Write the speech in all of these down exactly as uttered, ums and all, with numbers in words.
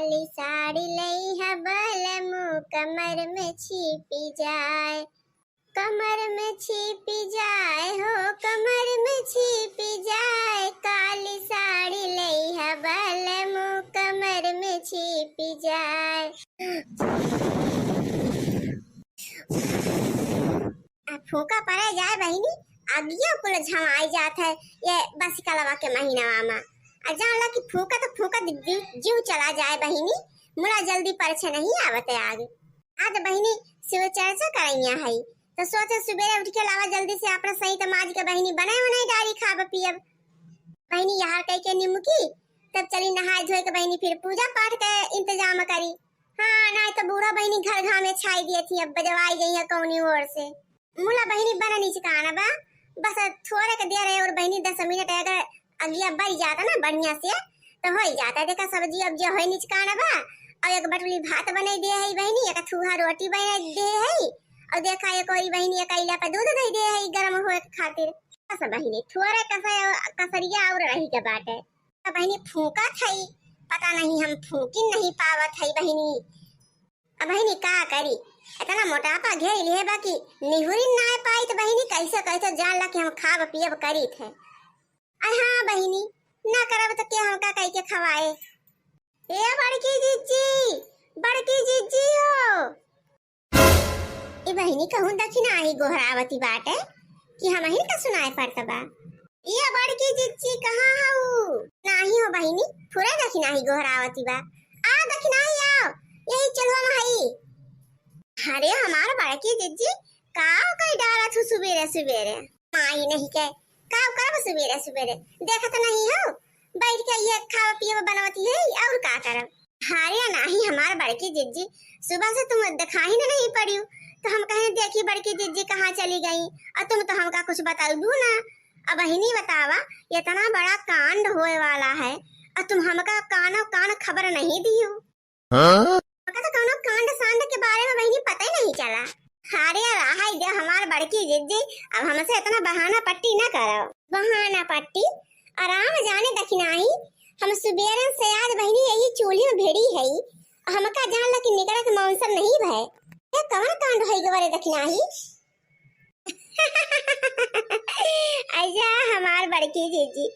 काली साड़ी लइहा बलमू, कमर में छिपि जाए, कमर में छिपि जाए हो, कमर में छिपि जाए, काली साड़ी लइहा बलमू, कमर में छिपि जाए। आ फूंका पड़े जाए बहिनी, अगिया कुल झमाई जात है ये बरसकलवा के महीनवा मा। आ जान ला कि फूंका तो फूंका दि-, दि-, जीव चला जाए बहिनी, मुला जल्दी परछे नहीं आवत है आग। आज बहिनी शिव चर्चा करइया है, तो सोचे सुबेरे उठ के लावा जल्दी से अपना सही तमाज के बहिनी बनाए उनाए डारी खाब पियब। बहिनी यहाँ कह के निमुकी, तब चली नहाए धोए के बहिनी फिर पूजा पाठ के इंतजाम करी। हाँ, नाहीं तो बूढ़ा बहिनी घर घामे छाई दिए थी, अब बजवाई गई है कौनी ओर से। मुला बहिनी बना निचकाना बा, बस थोड़े के देर है और बहिनी दस मिनट अगर अगिया बरी जाता ना बढ़िया से, तो होई जाता। देखा सब्जी अब जो होई निचकाना बा, और एक बटुली भात बनाई दे है बहिनी, एक थूहा रोटी बनाई दे है, और देखा एक और बहिनी एक अइला पे दूध दे दे है गरम होए के खातिर। बस बहिनी थोड़े कसर, कसरिया और रही के बाटे। तो बहिनी फूंकत हई, पता नहीं हम फूंकी नहीं पावत हई बहिनी। अब बहिनी का करी, इतना मोटापा घेर लिहे बा कि निहुरी ना पाई तो बहिनी कैसे कैसे जान ला कि हम खाब पियब करीत है। अरे हाँ बहिनी, ना करब तो के हमका कह के खवाए। ए बड़की जिज्जी, बड़की जिज्जी हो। ए बहिनी, कहूँ दखिनाही गोहरावती बाटे कि हमहिन का सुनाए पड़त बा? ए बड़की जिज्जी, कहाँ हऊ? नाही हो बहिनी, फुरे दखिनाही गोहरावती बा। आ दखिनाही आओ, यही चलवा में हई। अरे हमार बड़की जिज्जी, का कई डालत हूँ सुबेरे सुबेरे? माई नहीं के, का करब सुबेरे सुबेरे? देखत नहीं हो, बैठ के ये खावा पियब बनवती है, और का करब? अरे नाही हमार बड़की जिज्जी, सुबह से तुम दिखाई न नहीं पड़ियो, तो हम कहें देखी बड़की जिज्जी कहाँ चली गई, और तुम तो हमका कुछ बताउबू ना। अब बहिनी बतावा, इतना बड़ा कांड होए वाला है, और तुम हमका कानो कान खबर नहीं दियो। हाँ? हमका तो कौनो कांड सांड के बारे में बहिनी पता ही नहीं चला। अरे रहाई दे हमार बड़की जिज्जी, अब हमसे इतना बहाना पट्टी ना करो। बहाना पट्टी? आराम जाने दखिनाही, हम सुबेरन से आज बहिनी यही चूल्ही में भिड़ी है, हमका जान ला कि निकरा के मौसम नहीं भय। ये कवन कांड होई गवा रे दखिनाही? ऐसा हमार बड़की जिज्जी,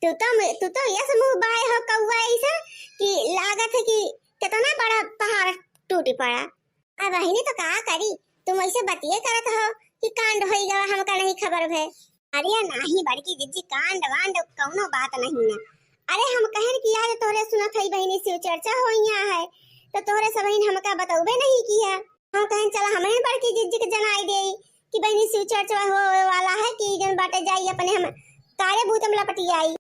तू तो, तू तो यस मुँह बाय हो कौआ ऐसा कि लागत है कि कितना बड़ा पहाड़ टूट पड़ा। अब बहिनी तो का करी, तुम ऐसे बतिये करत हो कि कांड होई गवा, हमका नहीं खबर भय। अरे नाही बड़की जिज्जी, कांड वांड कौनो बात नहीं ना। अरे हम कहन कि आज तोहरे सुनत हई बहिनी शिव चर्चा होइया है, तो तोहरे सबहिन हमका बतौबे नहीं किया। हम कहन चला हमहिन बड़की जिज्जी के जनाई देई कि बहिनी शिव चर्चा होए वाला है कि जन बाटे जाई अपने हम कारे भूत में लपटी आई।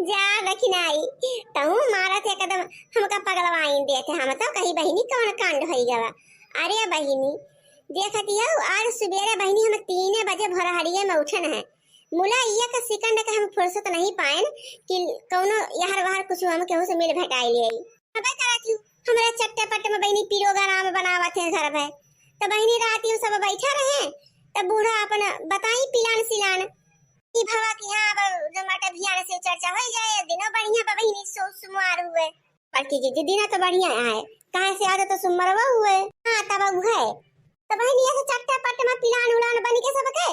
जा दखिनाही, तहूँ मारत एकदम हमका पगलवाइन देत है। हम तो कही बहिनी कौन कांड होई गवा। अरे बहिनी, देखत हऊ आज सुबेरे बहिनी हम तीने बजे भोरहरिये में उठन है। मुला एक सेकंड के हम फुर्सत नहीं पाएन कि कौनो यहर वहर कुछ हम केहू से मिल भेटाई ले। अबे करत हऊ, हमरा चट्टे पट्टे में बहिनी पिरोग्राम बनावत है घर भे। तो बहिनी रात ही सब बैठा रहे, तब बूढ़ा अपन बताई पिलान सिलान कि भवा कि हाँ, अब जो मटे भियान से चर्चा होई जाए, दिनो बढ़िया बा बहिनी, सो सुमार हुए। बड़की जिज्जी, दिना तो बढ़िया आए, काहे से आज तो सुमरवा हुए। हाँ, तब उहे। तो बहिनी ऐसे चट्टे पट्टे में पिलान उलान बन के सबके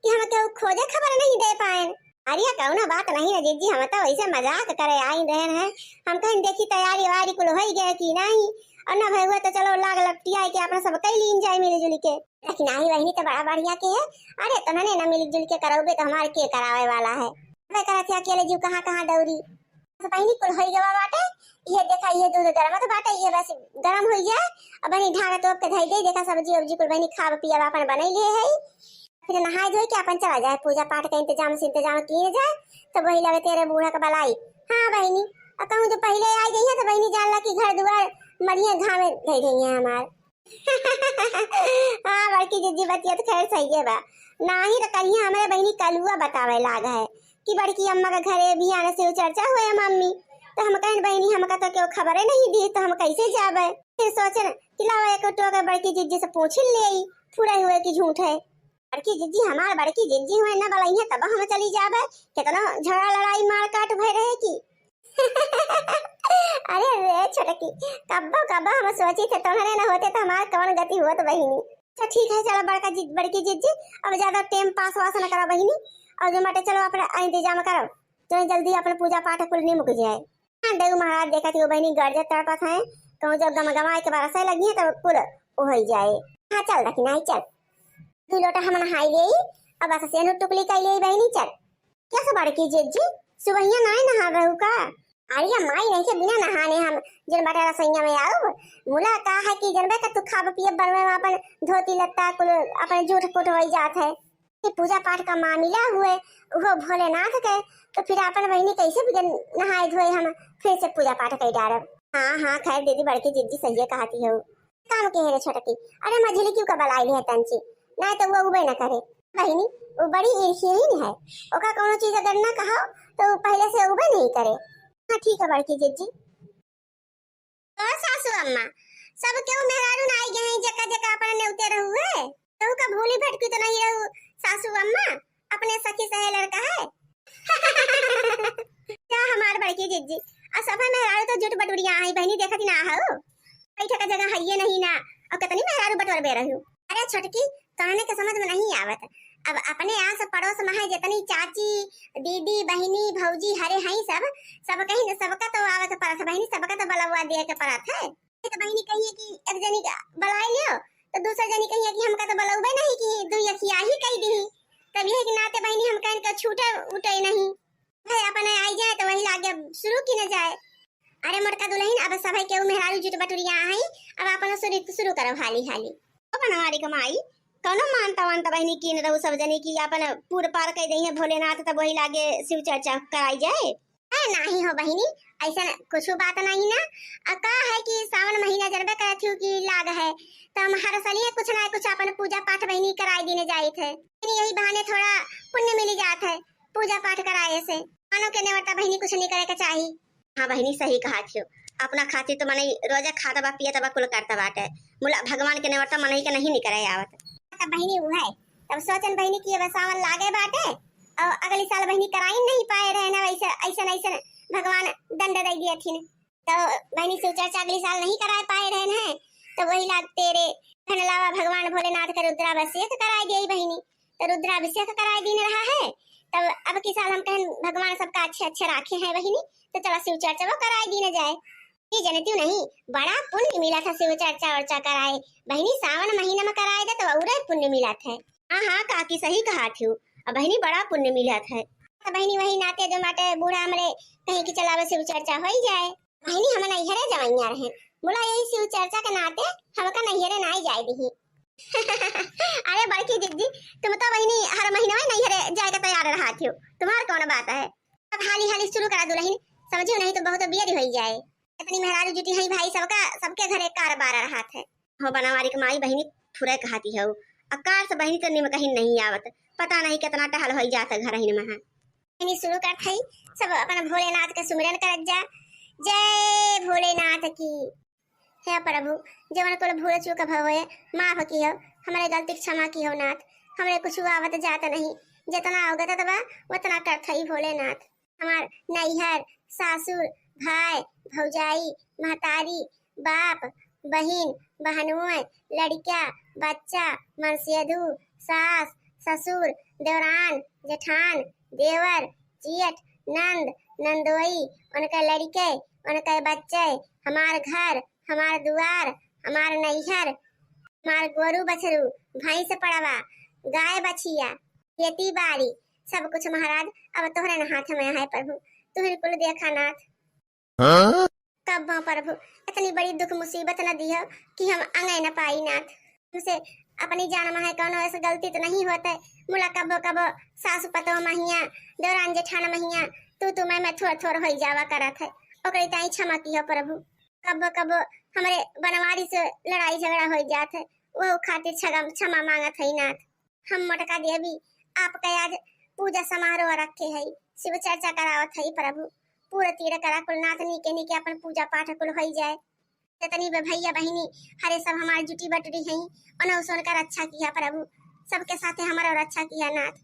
कि हम केहू खोजे खबर नहीं दे पाएन। अरे कौनो बात नहीं ना जिज्जी, हम तो वैसे मजाक करे आई रहन है। हम कहें देखी तैयारी वारी कुल होई गए कि नहीं, और ना भय हुए तो चलो लाग लपटिया के अपना सब कई लीन जाए मिली जुली के। लेकिन नाही बहिनी तो बड़ा बढ़िया के है। अरे तो नने ना मिली जुली के करौबे तो हमारे के करावे वाला है? अबे करत है अकेले जीव कहाँ कहाँ दौरी। तो बहिनी कुल होई गवा बाटे, ये देखा ये दूध गरम तो बाटे, ये बस गरम होई जाए। अब बहिनी ढाका तोप के धई दे, देखा सब्जी उब्जी कुल बहिनी खाब पियब अपन बनई ले है। फिर नहाए धोए के अपन चला जाए, पूजा पाठ का इंतजाम से इंतजाम किए जाए। तो वही लगे तेरे बूढ़ा का बलाई। हाँ बहिनी, और कहूँ जो पहले आई गई है तो बहिनी जान ला कि घर दुआर मरिए घामे धई गई है हमार। हाँ बड़की जिज्जी, बतिया तो खैर सही है बा। नाही तो कलिया हमारे बहिनी कलुआ बतावे लाग है कि बड़की अम्मा के घरे बिहान से चर्चा हुए मम्मी। तो हम कहन बहिनी हमका तो केहू खबरे नहीं दी तो हम कैसे जाबे? फिर सोचन कि लावा एक टोके बड़की जिज्जी से पूछ ले, फुरे हुए कि झूठ है। बड़की जिज्जी हमार बड़की जिज्जी हुए न बलइहे तब हम चली जाबे। कितना झगड़ा लड़ाई मार काट भय रहे कि। छोटकी, कब्बो कब्बो हम सोची थे, तोहरे न होते तो हमार कौन गति होत बहिनी। तो ठीक है, चलो बड़का जी, बड़की जिज्जी, अब ज्यादा टाइम पास वास न करा बहिनी, और जो मटे चलो अपना इंतजाम करो, जो जल्दी अपना पूजा पाठ कुल निमुक जाए। हाँ, देव महाराज देखत ही वो बहिनी गरजे तड़पत है, कहूँ जब गमगमा के बरसे लगी है तो कुल हो ही जाए। हाँ, चल दखिनाई, चल। दू लोटा हम नहाई लेई, अब बस सेनु टुकली कई लेई बहिनी, चल। क्या से बड़की जिज्जी, सुबहिया नाई नहा रहू का? अरे माई, नहीं के बिना नहाने हम जन बाटे रसोइया में आउब। मुला का है कि जनबे का तू खाब पियब बनवे में अपन धोती लत्ता कुल अपन जूठ फूट होई जात है। ये पूजा पाठ का मामला हुए, वो भोलेनाथ के, तो फिर अपन बहिनी कैसे बिना नहाए धोए हम फिर से पूजा पाठ कर डारब? हाँ, हाँ, खैर दीदी, बड़की जिज्जी सही कहती हो। काम के है रे छोटकी? अरे मझिली क्यों का बलाई लिया तंची, ना तो वो उबे ना करे। बहिनी, वो बड़ी ईर्ष्याहीन है, ओका कोनो चीज अगर ना कहो तो वो पहले से उबे नहीं करे। हाँ ठीक है बड़की जिज्जी। तो सासू अम्मा, सब केहू मेहरारू ना आई गए हैं, जका जका अपना नेवते रहू है, केहू का भूली भटकी तो नहीं रहू सासू अम्मा, अपने सखी सहेलर का है। क्या हमार बड़की जिज्जी, आ सभा मेहरारू तो जुट बटुरिया आई बहिनी, देखत ही ना हो, बैठे का जगह है ये नहीं ना, और कितनी मेहरारू बटोर बे रहू। अरे छोटकी, तोहने के समझ में नहीं आवत। अब अपने आस पड़ोस में है जितनी चाची, दीदी, बहिनी, भौजी हरे हैं सब, सब कहीं न सबका तो आवत परत बहिनी, सबका तो बलवा दिए के परत है। तो बहिनी कहिए कि एक जनी का बलाई लियो, तो दूसर जनी कहिए कि हमका तो बलौबे नहीं कि दुई अखिया ही कही दी। तब यही के नाते बहिनी हम कहन के छूटे उठे नहीं। भाई अपने आई जाए तो वही लागे शुरू की न जाए। अरे मोटका दुलहिन, अब सभे केहू मेहरारू जुट बटुरिया आई, अब अपन शुरू, शुरू करब हाली हाली। ओ बनवारी कमाई, कौनो मानता वानता बहिनी कीन रहू सब जनी की अपन पूर पार कई दई है भोलेनाथ, तब वही लागे शिव चर्चा कराई जाए। ए, नाही हो बहिनी, ऐसन कुछ बात नहीं ना। आ का है कि सावन महीना जनबे करत हूँ कि लाग है, तो हम हर सलिए कुछ ना कुछ अपन पूजा पाठ बहिनी कराई दीने जाइत है। लेकिन यही बहाने थोड़ा पुण्य मिली जात है, पूजा पाठ कराए से। मानो के नेवता बहिनी कुछ नहीं करे के चाही। हाँ बहिनी, सही कहा थियो। अपना खातिर तो मनई रोजे खाता बा, पियत बा, कुल करता बाटे। मुला भगवान के नेवता मनई के नहीं निकरे आवत। तब बहिनी उ है, तब सोचन बहिनी कि अब सावन लागे बाटे और अगली साल बहिनी कराई नहीं पाए रहे ना, वैसे ऐसन ऐसन भगवान दंड दे दिए थिन। तो बहिनी शिव चर्चा अगली साल नहीं कराए पाए रहे हैं, तो वही लाग तेरे धन लावा भगवान भोलेनाथ के रुद्राभिषेक कराए दिए बहिनी। तो रुद्राभिषेक कराए दिन रहा है, तब अब की साल हम कहन भगवान सबका अच्छे अच्छे राखे हैं बहिनी, तो चला शिव चर्चा वो कराए दिन जाए। ये जनतियो नहीं, बड़ा पुण्य मिला था शिव चर्चा वर्चा कराए। बहिनी, सावन महीना में कराए दे तो औरे पुण्य मिला था। हाँ, हाँ, काकी सही कहा थियो। अब बहिनी, बड़ा पुण्य मिला था। तो बहिनी, वही नाते जो माटे बूढ़ा हमरे कहीं की चलावे शिव चर्चा हो ही जाए। बहिनी, हम नैहरे जवैया रहे, बोला यही शिव चर्चा के नाते हमका नैहरे ना ही जाए दी। अरे बड़की जिज्जी, तुम तो बहिनी हर महीना में नैहरे जाए के तैयार रहा थियो, तुम्हार कौन बात है? अब हाली हाली शुरू करा दुलहिन, समझियो नहीं तो बहुत बेर हो जाए। इतनी मेहरारू जुटी है भाई, सबका, सबके घरे कार बार रहा थे। हो बनवारी के माई बहिनी, फुरे कहती हो, आ कार से बहिनी तो निमकहिन नहीं आवत, पता नहीं कितना टहल होई जात है घरहिन में। बहिनी शुरू करत हई, सब अपन भोलेनाथ के सुमिरन करत जा। जय भोलेनाथ की। हे प्रभु, जवन कुल भूल चूक भव होए, माफ किहो, हमरे गलती के क्षमा किहो नाथ। हमरे कुछ आवत जात नहीं, जितना अवगत बा, उतना करत हई भोलेनाथ। हमार नैहर, सासुर, भाई, भौजाई, महतारी, बाप, बहिन, बहनुए, लड़िका, बच्चा, मनसेधु, सास, ससुर, देवरान, जेठान, देवर, जेठ, नंद, नंदोई, उनके लड़िके, उनके बच्चे, हमार घर, हमार दुआर, हमार नैहर, हमार गोरू बछरू, भैंस पड़वा, गाय बछिया, खेती बाड़ी, सब कुछ महाराज अब तोहरे न हाथ में है प्रभु, तुहिन कुल देखा नाथ। हाँ? कब प्रभु इतनी बड़ी दुख मुसीबत न दियो कि हम अंगे न पाई नाथ। हमसे अपनी जान में है कौनो ऐसे गलती तो नहीं होते। मुला कबो कबो सासु पतोह महिया, देवरान जेठान महिया, तू तू मैं मैं थोड़ थोड़ होई जावा करत है, ओकरे ताई क्षमा किहो प्रभु। कबो कबो हमरे बनवारी से लड़ाई झगड़ा होई जात है, वो खातिर क्षमा, क्षमा मांगत है नाथ। हम मोटका देवी आपका आज पूजा समारोह रखे है, शिव चर्चा करावत है प्रभु। पूरा तीर करा कुल नाथ नीके नीके अपन पूजा पाठ कुल होई जाए। जितनी भी भैया बहिनी हरे सब हमार जुटी बटुरी हैं, उन्हें उसन का रक्षा किया प्रभु, सबके साथे हमारा रक्षा किया नाथ।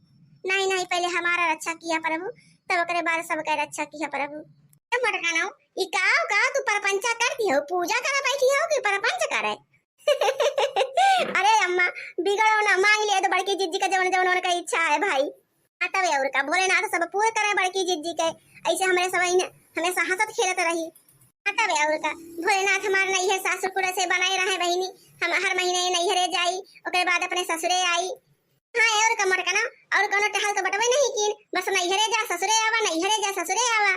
नहीं नहीं, पहले हमारा रक्षा किया प्रभु, तब ओकरे बाद सबके रक्षा किया प्रभु। ए मोटकनो, ई काव काव तू परपंचा करती हो, पूजा करे बैठी हो कि परपंच करे? अरे अम्मा, बिगड़ो ना, मांग लिया तो बड़की जिज्जी का जवन जवन उनका इच्छा है भाई। हाँ तबे और का, भोलेनाथ सब पूर करे बड़की जिज्जी के। ऐसे हमरे सब इन्हें हमेशा हंसत खेलत रही। हाँ तबे और का, भोलेनाथ हमार नैहर सासुर कुल से बनाए रहे बहिनी। हम हर महीने नैहरे जाई, ओकरे बाद अपने ससुरे आई। हाँ और का मोटकना, और कोनो टहल के बटवे नहीं कीन, बस नैहरे जा ससुरे आवा, नैहरे जा ससुरे आवा।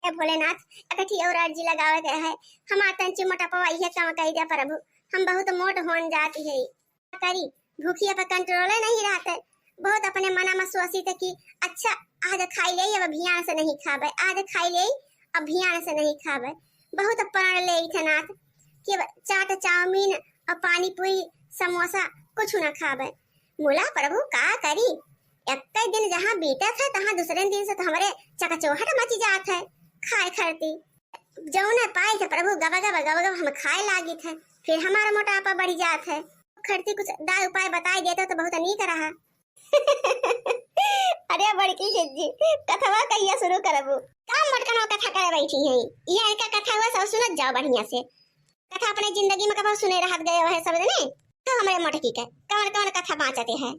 ए भोलेनाथ, एकठी और अर्जी लगावे के है। हमार तंची मोटापवा इहे कम कई दे प्रभु, हम बहुत मोट होन जाती है। का करी, भूखिया पर कंट्रोले नहीं रहते। बहुत अपने मना में सोची थे कि अच्छा, आज खाई ले, अब अभियान से नहीं खाबे, आज खाई ले, अभियान से नहीं खाबे। बहुत प्रण ले थे नाथ कि अब चाट, चाउमीन और पानी पूरी, समोसा कुछ ना खाबे। मुला प्रभु का करी, एक दिन जहाँ बीतत है, तहाँ दूसरे दिन से तो हमरे चकचोहट मची जात है खाए खरती। जौने पाई थे प्रभु, गबा गबा गबा गबा हम खाए लागी थे, फिर हमारा मोटापा बढ़ी जात है। खरती कुछ दाय उपाय बताई देते तो बहुत नीक रहा। अरे बड़की जिज्जी, कथवा कहिया शुरू करबू? का मोटकनो कथा करे बैठी है? ये इनका कथा हुआ सब सुनत जाओ बढ़िया से। कथा अपने जिंदगी में कबहुँ सुने रहत गए है सब जने? तो हमरे मोटकी के कवन कवन कथा बाँचते है?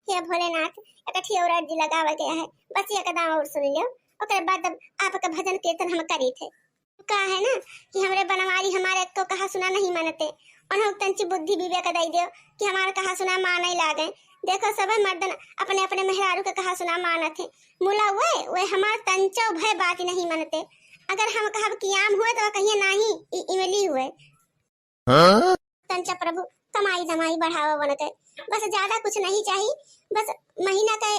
हे भोलेनाथ, एकठी और अर्जी लगावे के है, बस एक दाम और सुन लियो, ओकरे बाद अब आपका भजन कीर्तन हम करी थे। का है ना कि हमरे बनवारी हमारे को कहा सुना नहीं मानते, उन्हें तंची बुद्धि विवेक दे दियो कि हमारे कहा सुना माने लागे। देखो सब मर्दन अपने अपने मेहरारू के कहा सुना मानत है, मुला वे, वे हमार तंचो भय बात नहीं मानते। अगर हम कहब कि आम हुए तो कहिए नहीं, ई इमली हुए। हाँ? तंचा प्रभु, कमाई धमाई बढ़ावा बनते, बस ज्यादा कुछ नहीं चाहिए, बस महीना के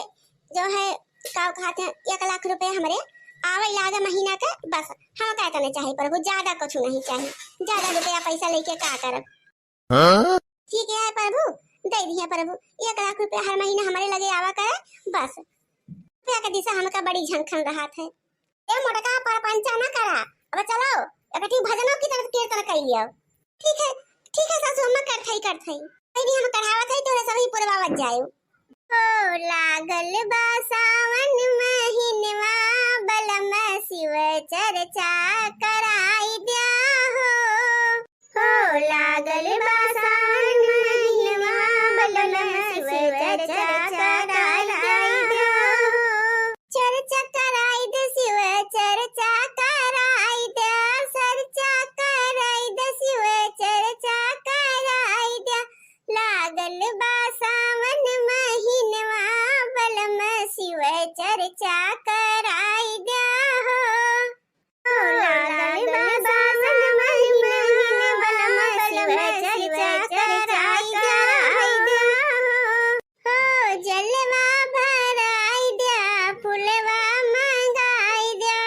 जो है का कहते हैं, एक लाख रुपया हमरे आवे लागे महीना के, बस हम कह तने चाहिए प्रभु, ज्यादा कुछ नहीं चाहिए। ज्यादा रुपया पैसा लेके का करब? हाँ? ठीक है प्रभु, दे दिया प्रभु, एक लाख रुपया हर महीना हमारे लगे आवा करे, बस। रुपया के दिशा हमका बड़ी झनखन रहा थे। ए मोटका, परपंचा ना करा, अब चलो एकठी भजनो की तरफ कीर्तन कर लियो। ठीक है, ठीक है सासू अम्मा, करत हई, करत हई। अभी हम कढ़ावत हई, तोरे सभी पुरवावत जायो। हो लागल बा सावन महीनवा, बलम शिव चर्चा कराई द्या हो। हो लागल बा सावन महीनवा, बलम शिव चर्चा कराई द्या हो। चर्चा कराई दे शिव, चर्चा कराई द्या, चर्चा कराई दे शिव, चर्चा कराई द्या। लागल बा सावन महीनवा, बलम शिव चर्चा कराई द्या हो। हो लागल बा सावन महीनवा, बलम शिव चर्चा कराई द्या हो। हो जलवा भराई द्या, फुलवा मंगाई द्या।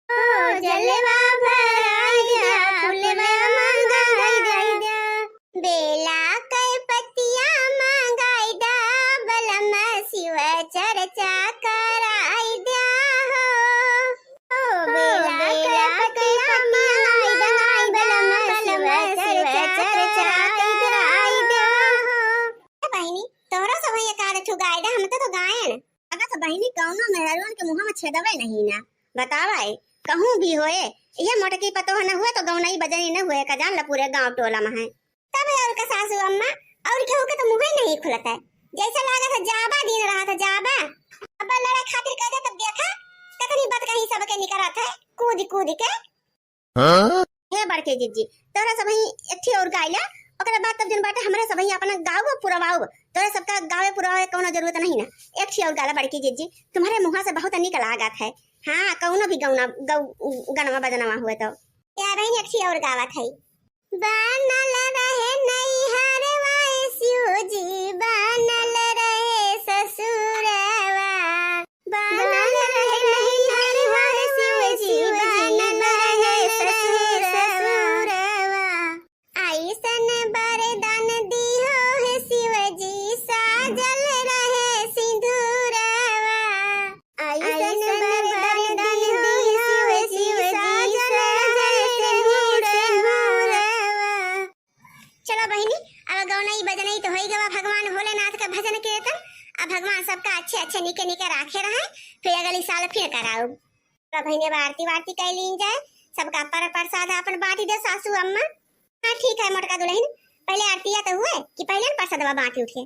हो जलवा भराई द्या, फुलवा मंगाई द्या। बेला के पतिया मंगाई द्या, बलम शिव चर्चा कराई द्या हो। हो बेला के पतिया मंगाई द्या, बलम शिव चर्चा कराई द्या हो। ए बहिनी, तोहरो सब एक आध ठो गाय दे, हम तो, तो गायन। अगर तो बहिनी कौनो मेहरुअन के मुँह में छेदवे नहीं ना। बतावा ए, कहूँ भी होए, ये मोटकी पतोह न हुए तो गौनई बजनी न हुए, का जान ल पूरे गाँव टोला में है। तब और का सासू अम्मा, और केहू के तो मुँह ही नहीं खुलत है। जैसे लागत है जाबा दिन रहा था जाबा। अब लड़े खातिर कह दे तब देखा, कितनी बात कहीं सबके निकलत है, कूद कूद के। हाँ? हे बड़के जिज्जी, तोरा सबही एक ठे और गाय ला, ओकरा बाद तब जन बाटे हमरा सबही अपना गाँव पुरवाऊ, तोरा सबका गाँव पुरवावे कौनो जरूरत नहीं ना। एक ठे और गाला बड़की जिज्जी, तुम्हारे मुँहा से बहुत निक लागत है। हाँ, कौनो भी गौना, गौ-, गनवा बजनवा हुए तो। या बहिन, एक ठे और गावत है। बनल रहे नैहरवा ए शिव जी, बनल रहे ससुरवा। बनल रहे नैहरवा ए शिव जी, बनल रहे ससुरवा। ऐसन वरदान दिहो हे शिव जी, साजल रहे सिंदूरवा। ऐसन वरदान दिहो हे शिव जी, साजल रहे सिंदूरवा। चलो बहिनी, अब गौनई बजनई तो होई गवा, भगवान भोलेनाथ का भजन कीर्तन। अब भगवान सबका अच्छे अच्छे निके निके राखे रहे। फिर अगले साल फिर कराउब। तो बहिनी, अब आरती वारती कइ लीन जाए, सबका पर प्रसाद आपन बाँटी दे सासू अम्मा। हाँ ठीक है मोटका दुलहिन, पहिले आरतिया तो हुए कि पहिले न प्रसादवा बाँटी उठे।